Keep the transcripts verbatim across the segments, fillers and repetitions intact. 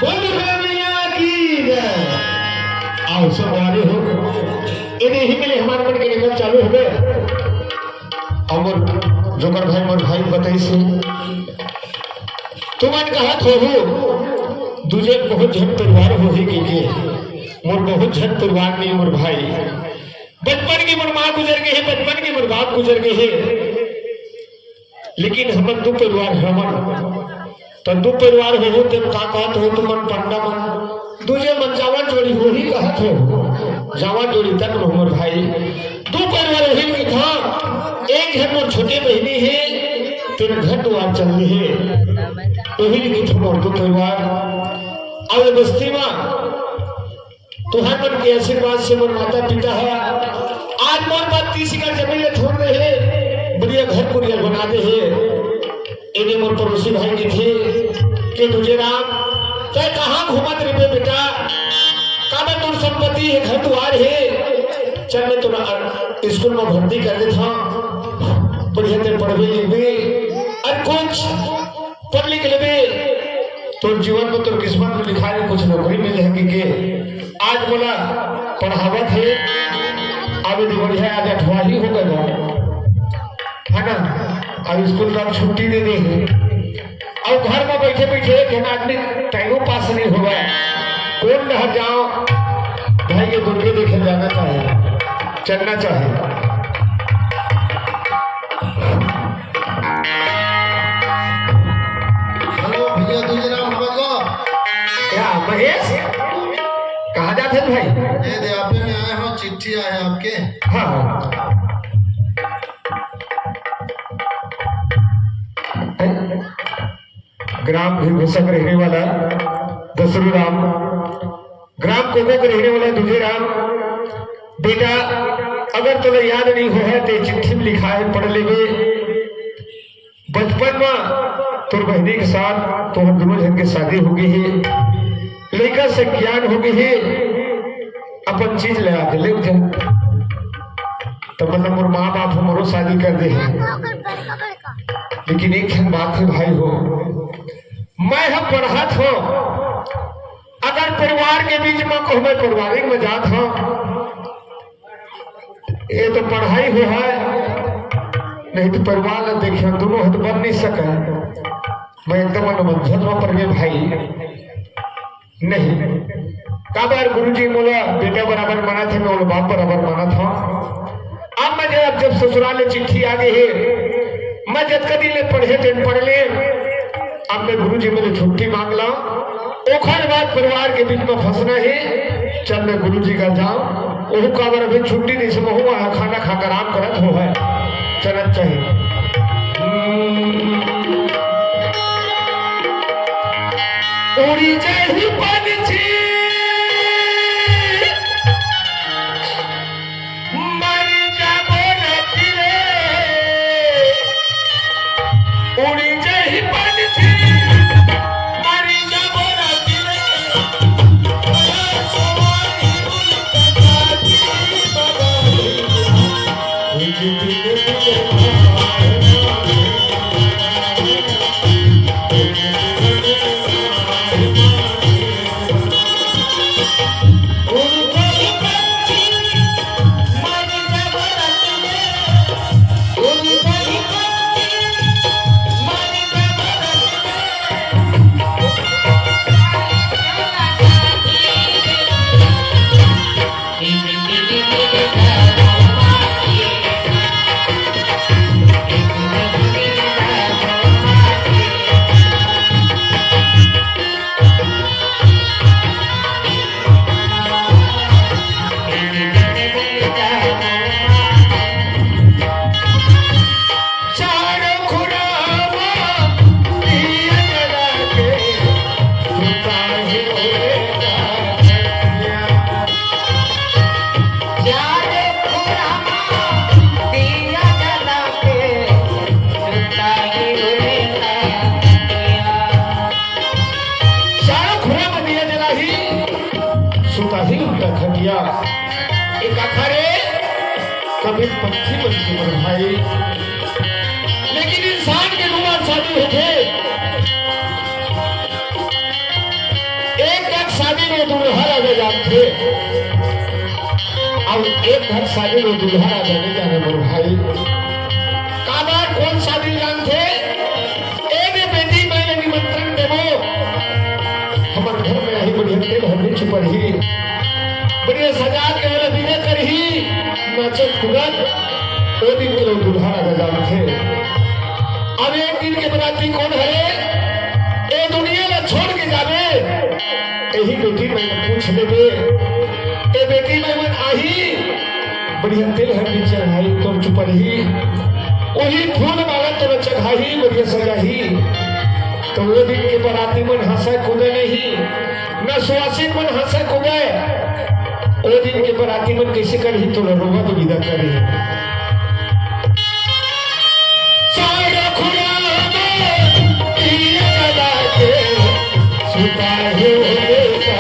बोल दुर्गा मैया की जय। आओ संगवारी हो, एदे ही मिले हमारे मन के निकल चालू हो गए। अउ मोर जोकर भाई, मोर भाई बताइस हे, तुमन कहत होहू, दूजे बहुत झन परिवार होही कहिके। मोर बहुत झन परिवार नहीं, मोर भाई। बचपन के मोर माँ गुजर गए हे, बचपन के मोर बाप गुजर गए हे, लेकिन हमन दू परिवार हवन। त दू परिवार होहू, तेन का कहत हो तुमन पंडा मन? दूजे मन जावा जोड़ी होही कहत हो, जावा जोड़ी तक लो मोर भाई। दू परिवार होही मिठा, एक है मोर छोटे बहिनी हे, तेन घर दुआर चल हे, वही मिठा मोर दू परिवार। अउ ए बस्ती मा तुहर मन के आशीर्वाद से मोर माता पिता ह आज मोर बर तीस एकड़ जमीन ले छोड़ दे हे, बढ़िया घर कुरिया बना दे हे। एने मोर पड़ोसी भाई कथे के, "दूजे राम, तैं कहाँ घूमत रहिबे बेटा? काबर तोर संपत्ति हे, घर दुआर हे? चल मैं तोला स्कूल में भर्ती कर देथव, बढ़िया तैं पढ़बे लिखबे, अउ कुछ पढ़ लिख लेबे, तोर जीवन में, तोर किस्मत में लिखाय हे कुछ नौकरी मिल जाही कहिके आज मोला पढ़ावत हे। अब ये बढ़िया, आज अठवाही हो गए हे ना, अब स्कूल का छुट्टी दे दे हे। अउ घर में बैठे बैठे एक झन आदमी टाइमो पास नहीं होवय, कोन डहर जाओ भाई, ये दुर्गे देखे जाना चाहिए, चलना चाहिए। हेलो भैया, दूजे राम, समझ लो। क्या महेश, कहाँ जात हे भाई? ये दे, आप ही में आए हो, चिट्ठी आए आपके। हाँ, हाँ। ग्राम भीरघोसा के रहने वाला दसरू राम, ग्राम कोको के रहने वाला दूजे राम, बेटा, अगर तोला याद नहीं हो हे, ते चिट्ठी में लिखा हे, पढ़ लेबे। बचपन में तोर बहिनी के साथ तोहर दोनों झन के शादी हो गई हे, लइका से ज्ञान हो गई हे, अपन चीज ले आके ले जा। तो मतलब मोर माँ बाप ह मोरो शादी कर दे हे, लेकिन एक ठन बात हे भाई हो, मैं ह पढ़त हो, अगर परिवार के बीच में कहूँ मैं पारिवारिक में जात हो, ये तो पढ़ाई हो हे, नहीं तो परिवार ला देखे, दोनों ह तो बन नहीं सके। मैं एकदम अनमंझन में पड़ गए भाई। नहीं, काबर गुरुजी मोला बेटा बराबर मानत हे, मैं ओला बाप बराबर मानत हव। अब मैं जब, जब ससुराल ले चिट्ठी आ गई हे, मैं जतका दिन ले पढ़े तेन पढ़ ले, अब मैं गुरुजी मेर ले छुट्टी मांग ला, ओखर बाद परिवार के बीच में फंसना हे। चल मैं गुरुजी कर जाओ, ओहू काबर अभी छुट्टी नहीं से महू वहाँ खाना खाकर आराम करत हो हे, चलत चाहिए। उड़ी जाही पंछी, मर जाबो रति रे। उड़ी जाही पंछी, मर जाबो रति रे। चारों खुरा में दिया जलाही, सुताही उल्टा खटिया। एक आखा रे, कभी पंछी बन के मर भाई। लेकिन इंसान के दू बार शादी होथे। शादी में दूल्हा राजा जानथे, अउ एक घर शादी में दूल्हा राजा नइ जाने मोर भाई। काबर कोन शादी जानथे? ए दे बेटी, मैं ले निमंत्रण देबो, हमर घर में आही, बढ़िया तेल हल्दी छुपरही, बढ़िया सजा के ओला विदा करही, नाचत कूदत। ओ दिन के लोग दूल्हा राजा जानथे। अब एक दिन के बराती कोन हरे? ए दुनिया ला छोड़ के जाबे। एही बेटी मैं पूछ लेबे। ए बेटी मैं मन आही, बढ़िया तेल हल्दी चढ़ाही तोर चुपरही, ओही फूल माला तोला चढ़ाही बढ़िया सजाही। तो वो दिन के बराती मन हंसा कूदे नहीं, न सुवासिन मन हंसा कूदे। ओ दिन के बराती मन कैसे करही तोला रोवा तो विदा करही। सारा खुराना दिया जला के सुता है बेटा।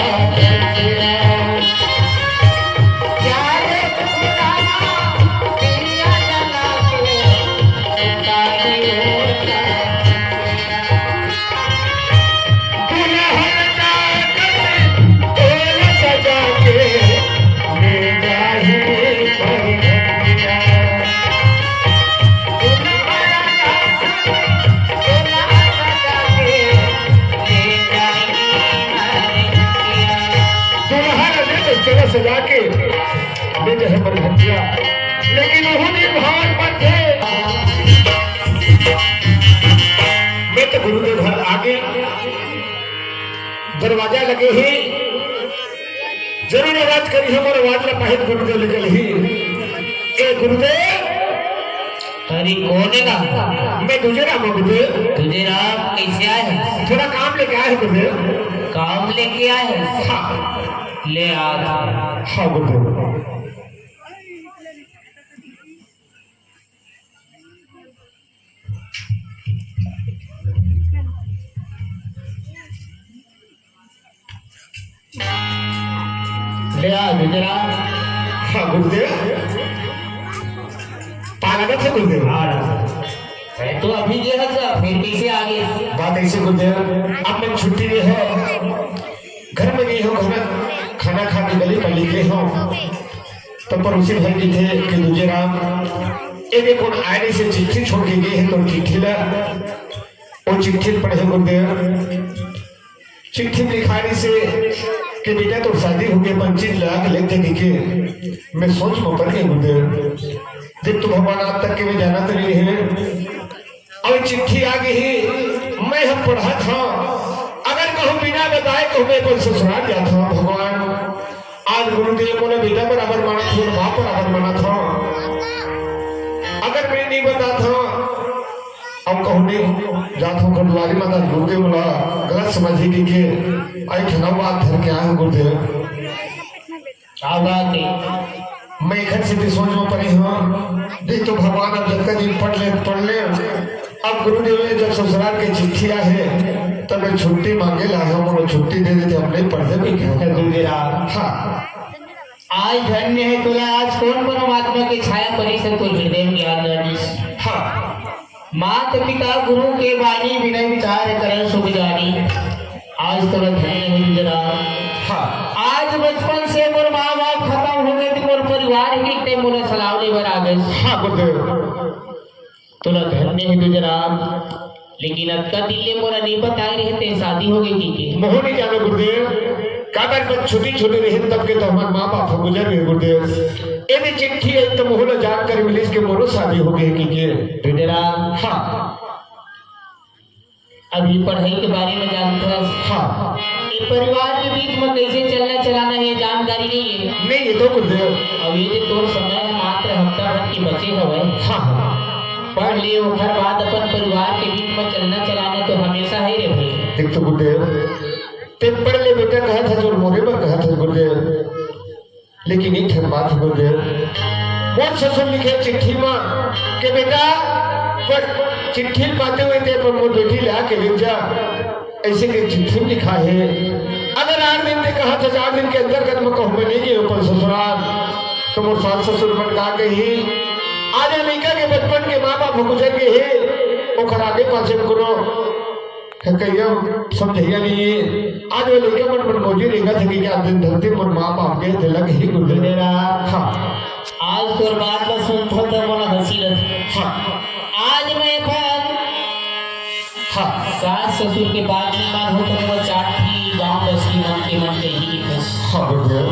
दुल्हन ने तो चलो सजा के ले जाए बरघटिया, लेकिन वहू दिन भान मत थे। मैं तो गुरुदेव घर आगे दरवाजा लगे ही जरूर आवाज करी, हमर आवाज ला पहित गुरुदेव निकल ही। ए गुरुदेव। अरे कौन है ना? मैं दूजे राम हूँ गुरुदेव। दूजे राम कैसे आए हैं? थोड़ा काम लेके आए हैं गुरुदेव। काम लेके आए हैं? हाँ। ले आ। हाँ गुरुदेव। ले आ गुरुदेव। हाँ गुरुदेव। पाला का थे गुरुदेव। हाँ। मैं तो अभी गया था, फिर कैसे आ गए? बात ऐसे गुरुदेव, अब मैं छुट्टी में हूँ, घर में गई हूँ, घर में खाना खा के गली पर निकले हूँ। तो पड़ोसी भाई की थे कि दूजे राम, ए देखो आए से चिट्ठी छोड़ के गए हैं, तो चिट्ठी ला, वो चिट्ठी पढ़े गुरुदेव। चिट्ठी में लिखारी से कि बेटा तो शादी हो गई, पंचित लाख लेते के, के। मैं सोच में पड़ गई गुरुदेव। देख तो भगवान आज तक के मैं जाना तो नहीं है। अब चिट्ठी आ गई ही, मैं हम पढ़त हूँ। अगर कहूँ बिना बताए तो मैं अपन ससुराल जात हूँ भगवान। आज गुरुदेव मोला बेटा बराबर मानत हो, बाप बराबर मानत हो। अगर मैं नहीं बतात हो, अब कहूँ नहीं जात हो, खंडवारी माता गुरुदेव मोला गलत समझी कि के आई ठना बात धर के आए हो गुरुदेव। क्या बात है? मैं एक से भी सोच में पड़ी हूँ, देख तो भगवान अब जब तक दिन पढ़ ले, पढ़ ले। अब गुरुदेव ने जब ससुराल के चिट्ठी आहे, तब मैं छुट्टी मांगे ला हूँ, मोला छुट्टी दे देते, हम नहीं पढ़ते भी क्या? गुरुदेव। हाँ। आज धन्य है तोला, आज कौन परमात्मा के छाया परी से तो हृदय में ज्ञान जानिस। हाँ। माता पिता गुरु के बानी, बिना विचार करे सुख जानी। आज तोला धन्य है गुरुदेव। हाँ। आज बचपन से मोर माँ बाप खत्म हो गए, तो मोर परिवार ही ते मोला सलाव लेबर आ गए। हाँ गुरुदेव। तोला धन्य हे गुरुदेव, लेकिन अतका दिन ले मोला नइ बताए रहे ते शादी हो गई कि के? मोहू नइ जानो गुरुदेव, काबर मैं छोटी छोटी रहे तब के तो हमर माँ बाप ह गुजर गए गुरुदेव। एदे चिट्ठी आई तो मोहू ला जानकारी मिलिस के मोरो शादी हो गई कि के? गुरुदेव। हाँ। अभी पढ़ाई के बारे में जानथस। हाँ। ये परिवार के बीच में कैसे चलना चलाना है, जानकारी नहीं है। नहीं, ये तो गुरुदेव। अब ये जो तोर समय है मात्र हफ्ता भर के बचे हवे। हाँ, हाँ। पढ़ ले, ओकर बाद अपन परिवार के बीच में चलना चलाना तो हमेशा है रे भाई। देख तो गुरुदेव, ते पढ़ ले बेटा कहत है, जो मोरे बर कहत है गुरुदेव। लेकिन एक ठन बात हे गुरुदेव, मोर ससुर लिखे चिट्ठी मा के बेटा, पर चिट्ठी पाते हुए ते पर मोर बेटी ला के ले जा, ऐसे के चिट्ठी में लिखा है। अगर आठ दिन के कहा था, आठ दिन के अंतर्गत में कहूँ मैं नहीं गई अपन ससुराल, तो मोर सास ससुर मन का कही, आज लड़का के बचपन के माँ बाप गुजर गए हे, ओकर आगे पाछे कोनो कहिया समझइया नहीं है। आज वो लइका मन, मन मौजी रेंगत हे कि क्या दिन धरती मोर माँ बाप के तिलक ही गुजरेरा। हाँ। आज तोर बात ला सुनथों त मोला हंसी लगथे। हाँ। आज मैं अपन हाँ। सास ससुर के बात नहीं मानहूँ त मोला चार ठी गाँव बस्ती मन के मन कही दिखस। हाँ, गुरुदेव।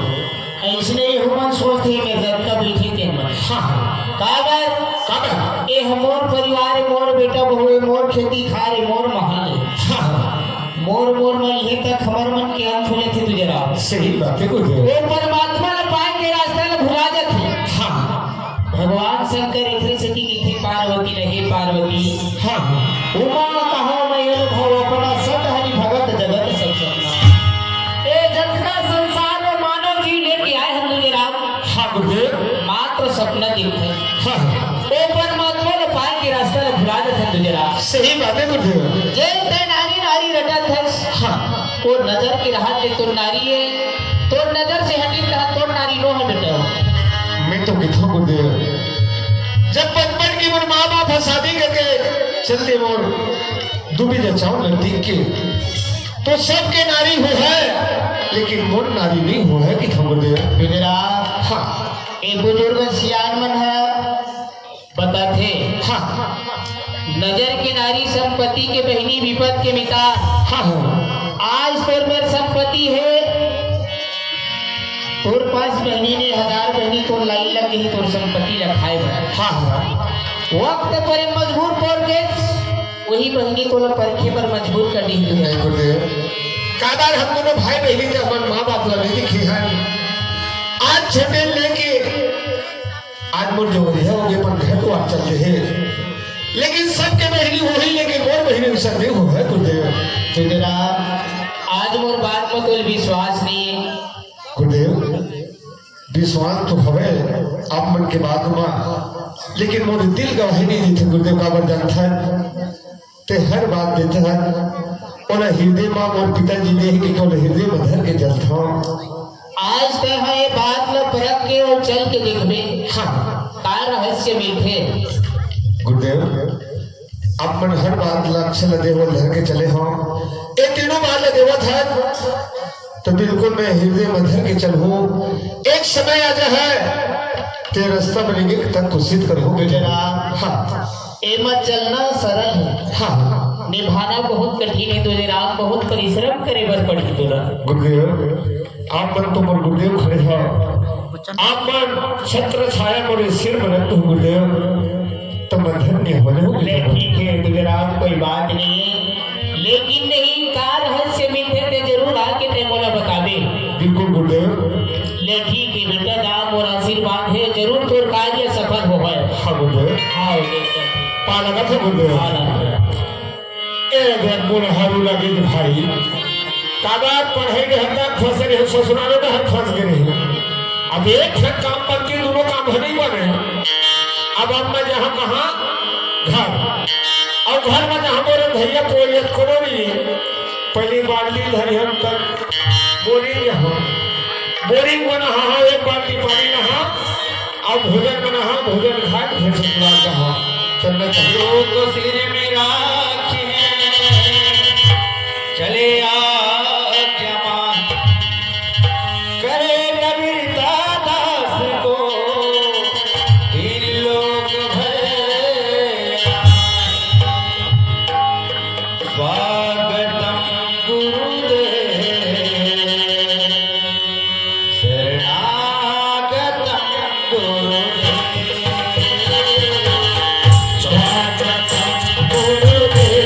अइसने ये हमन सोचथे, मैं जतका बैठे तेन मन। हाँ, हाँ। काबर? काबर? ए ह मोर परिवार ए, मोर बेटा बहू ए, मोर खेती खार ए, मोर महल ए। हाँ, हाँ। मोर, मोर म इहे तक हमर मन के अंत हो जाथे, तुझे राम। सही बात है, गुरुदेव। वो परमात्मा ल पाए के रास्ता ल भुला जाथे। हाँ। भगवान शंकर एखरे सेती कहिथे पार्वती ल, हे पार्वती। हाँ। उमा कहा मैं अनुभव अपना, सत हरि भगत जगत सब सपना। ए जतका संसार में मानव जीव लेके आए हन तुझे राम। हाँ गुरुदेव। मात्र सपना दिखथे। हाँ। ओ परमात्मा ल पाए के रास्ता ल भुला देथे तुझे राम। सही बात है गुरुदेव। जय तय नारी नारी रटत हस। हाँ। ओ नजर के राहत ले तोर नारी ए, तोर नजर से हटिन त तोर नारी नो हे बेटा। मैं तो कहिथों गुरुदेव, जब बचपन के मोर माँ बाप ह शादी करके चल दे मोर दुबी जचाओ नजदीक के, तो सबके नारी हो है, लेकिन मोर नारी नहीं हो है कहिथों गुरुदेव। गुरुदेव। हाँ। ए बुजुर्ग सियान मन ह बताथे। हाँ। नजर के नारी संपत्ति के बहिनी, विपद के मितान। हाँ, हाँ। आज तोर मेर संपत्ति हे, तोर पास बहिनी ने हजार बहिनी तोर लाइन लग गई तोर संपत्ति ल खाए बर। हाँ, हाँ। वक्त पर मजबूर पड़ गे, वही बहिनी तोला परखे बर मजबूर कर दी। नहीं गुरुदेव, काबर हम दोनों भाई बहिनी जब अपन माँ बाप ल नहीं दिखे हैं, आज छोटे लेके आज मोर देवरिया हो गे, अपन घर दुआर चल दे हे, लेकिन सबके बहिनी होही, लेकिन मोर बहिनी अइसन नहीं हो है गुरुदेव। तुझे राम, आज मोर बात म तोला विश्वास नहीं है। गुरुदेव, विश्वास तो हवे आप मन के बात म, लेकिन मोर दिल गवाही नहीं देथे गुरुदेव, काबर जानथन? ते हर बात देथे हन, ओला हृदय मा मोर पिताजी दे हे कि ओला हृदय मा धर के चलथंव। आज ते हा ये बात ल परख के अउ चल के देखबे। हाँ। का रहस्य मिलथे? गुरुदेव, आप मन हर बात ल अक्षय ल देव धर के चले हव। ए तीनों बात ल देवत हन, तो बिल्कुल मैं हृदय मा धर के चलहूँ। एक समय आ जाए, ते रास्ता बनेगे तक कोशिश करहूँ बेटा। हाँ। एमा चलना सरल है, हाँ। निभाना बहुत कठिन है। तुझे राम बहुत परिश्रम करे बर पड़ही तोला। गुरुदेव, आप मन तो मोर गुरुदेव खड़े हो, आप मन छत्र छाया मोरे सिर में रख दो गुरुदेव, तो मैं धन्य हो जाऊँ। ले ठीक है तुझे राम, कोई बात नहीं है, लेकिन नहीं का रहस्य मिलथे ते जरूर आके ते मोला बताबे। बिल्कुल गुरुदेव। ले ठीक है बेटा, जा मोर आशीर्वाद है, जरूर तोर कार्य सफल होवय। हाँ गुरुदेव। हाँ, बेटा। पालक है गुरुदेव। पालक। ए देख मोर हरू लगे भाई, काबर पढ़े के हर तक फंस रहे, ससुरालों में हर फंस गए रहे। अब एक ठन काम बन के दोनों काम ह नहीं बने। अब, अब मैं जहाँ कहाँ घर, अउ घर में जहाँ मोर भैया कोई एक कोनो नहीं है। पहली बाल्टी धरी हम तक बोरिंग हो, बोरिंग में नहा, एक बाल्टी पानी नहा, अउ भोजन में नहा, भोजन खाए, फिर ससुराल कहा चलना चाहिए। लोग सिर में राखी है, चले आज्ञा मान। करे कबीरदास को इन लोग भर। स्वागतम गुरुदेव, शरणागतम गुरुदेव। स्वागतम गुरुदेव।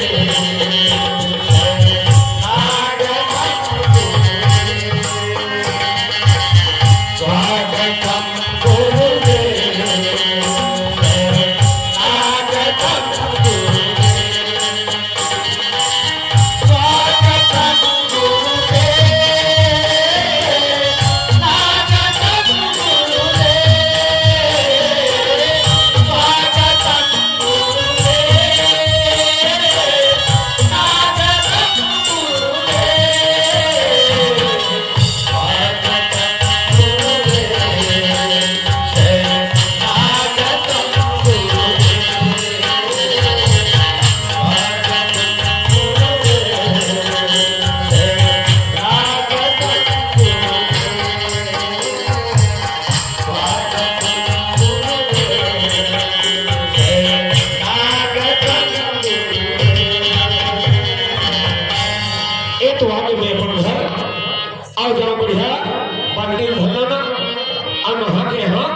अउ जाओ बढ़िया, पंडित धन लेना, अउ नहा के, हाँ,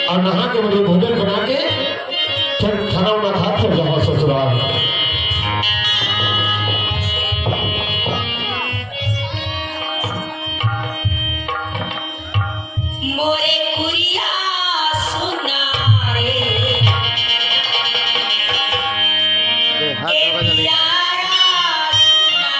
अउ नहा के बढ़िया भोजन बना के, फिर खाना उना खा, फिर जाओ ससुराल। मोरे कुरिया सुना रे, ए हाथ ए लगा ले। पियारा सुना।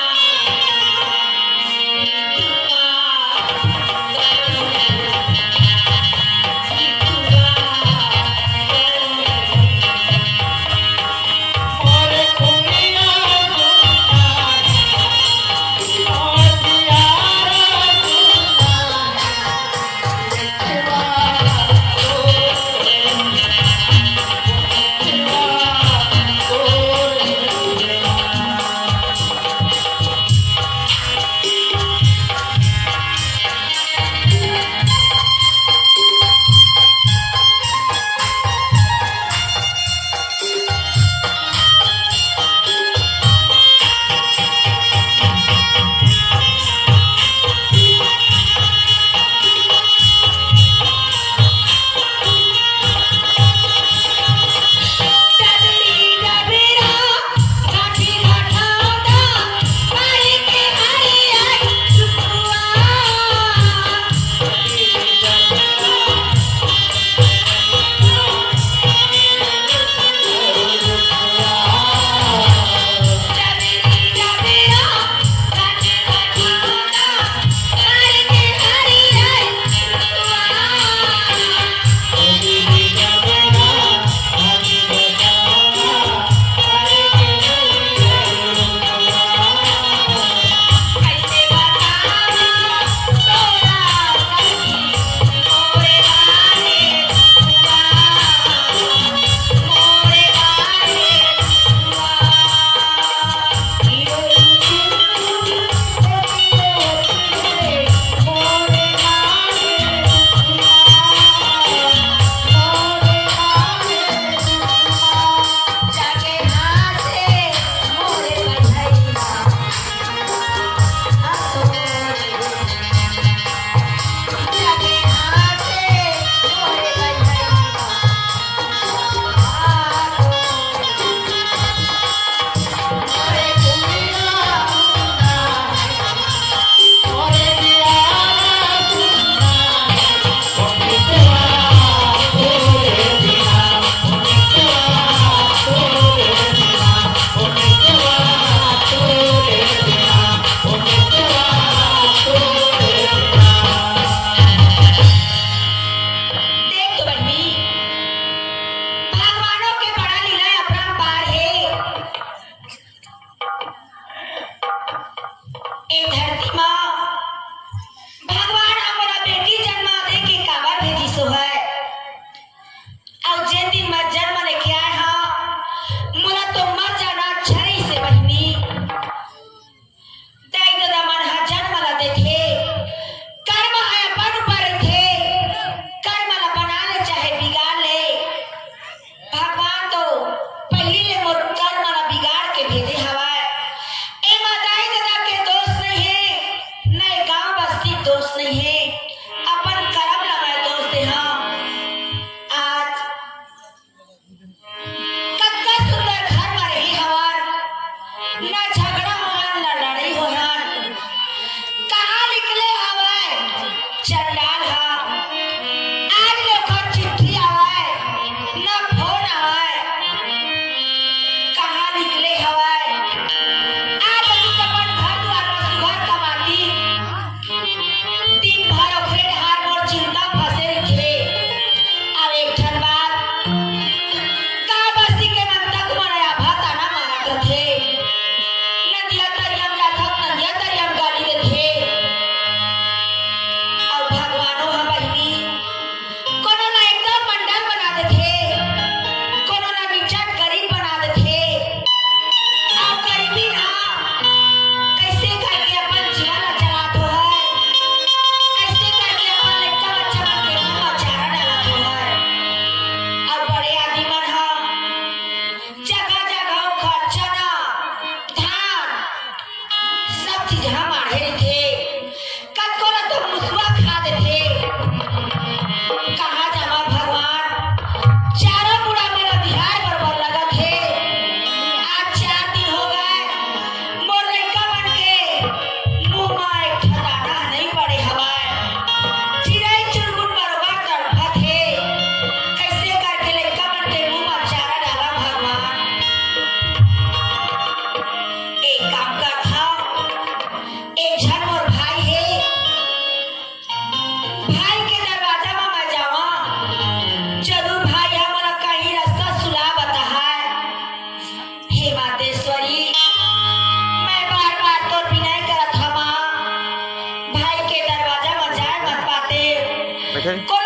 देख तो बहिनी, भगवानों के बड़ा लीला अपरंपार हे। ए धरती मा भगवान ह मोला बेटी जन्मा दे के काबर भेजिस होय? अउ जेन दिन मैं जन्म लेके आए हंव, मोला तो मर जाना अच्छा रहिसे बहिनी। दाई ददा मन ह जन्म ला देथे, कर्म ह अपन ऊपर रहिथे, कर्म ला बना ले चाहे बिगाड़ ले, भगवान तो पहिली ले मोर कर्म ला बिगाड़ के भेजे हवय। एमा दाई ददा के दोष नइ हे, न ए गांव बस्ती के दोष नइ हे, अपन करम ला मैं दोष दे हंव। आज कतका सुंदर घर म रहे हवन, न झगड़ा होहन, न लड़ई होहन। कहाँ निकले हवय चंडाल ह? आज ले ओकर चिट्ठी आवय, न फोन आवय। कहाँ निकले हवय? आज अभी अपन घर दुआर म सुघर कमाती। दिन भर ओकरे डहार मोर चिंता फंसे रहिथे। अउ एक ठन बात, गाँव बस्ती के मन तक मोला आभा ताना मारत रथे। नदिया तरिया म जाथव, नदिया तरिया म गाली देथे। अउ भगवान Con